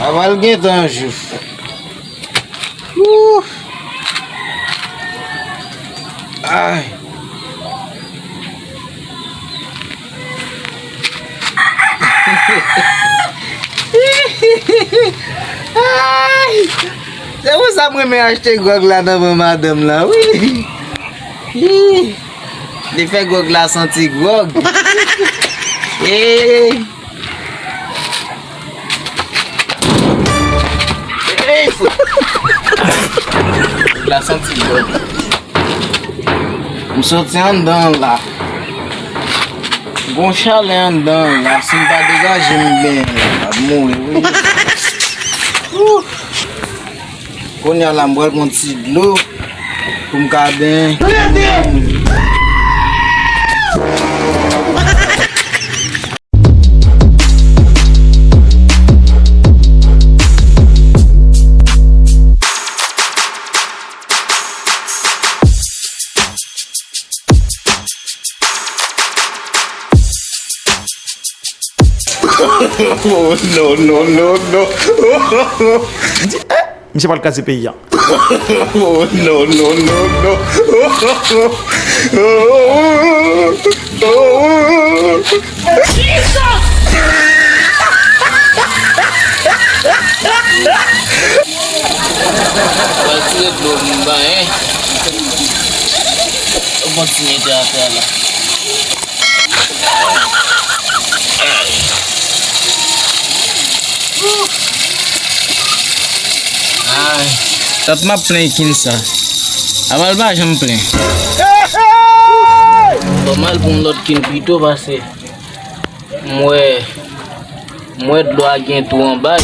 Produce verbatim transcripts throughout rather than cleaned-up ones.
Aval gentan jou. Wouh. Ay. Ay! Se pou sa m renmen achte gwòg la nan men madanm lan, wi. Hi! Li fè gwòg la santi gwòg. Hey! Hey! Gwòg la santi gwòg. M soti anndan la. Gon chalè anndan la. Si m pa degaje m byen, m ap mouri, wi. Ouh. Kounye a la, m pral pran ti dlo pou m ka benyen. Oh, no, no, no, no. M di, eh, misye pral kraze peyi a. Oh, no, no, no, no. Pral tire dlo m ba, hein. Ou kontinye te afè la. Ay. Tant m ap plenn kin sa. Aval pa janm plenn. Bon, m al pran yon lòt kin pito pase. M wè, m wè dlo a gen twou anba l.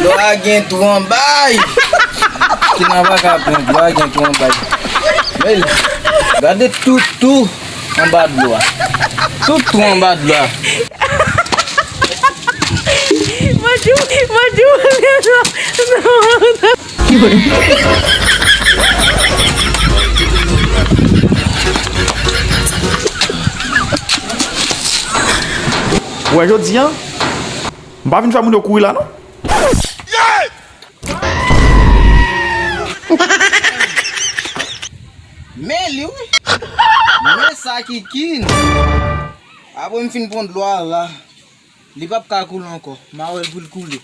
Dlo a gen twou anba l. Kin an pa ka pran, dlo a gen twou anba l. Men, gade tout twou anba dlo a. Tout twou anba dlo a. Bonjou, bonjou, non, non. Wè, jodi a, m pa vin fè moun yo kouri la, non. Men li, wi. Men sa ki kin. Apre m fin pran dlo a la, li p ap ka koule ankò. M a wè l pou l koule.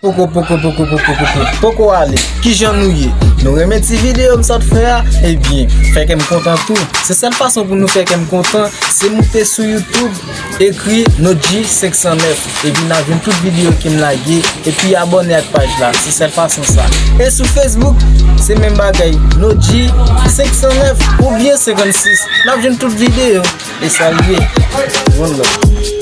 Poko, poko, poko, poko, poko, poko ale. Kijan nou ye? Nou renmen ti videyo m sot fè a? Ebyen, fè kè m kontan tou. Se sèl fason pou nou fè kè m kontan, se moute sou YouTube, ekri Nodji senk san nèf, epi n a jwenn tout videyo ke m lage, epi abòne ak paj la. Se sèl fason sa. E sou Facebook, se menm bagay, Nodji senk san nèf oubyen senkannsis. N ap jwenn tout videyo. E salye. One love.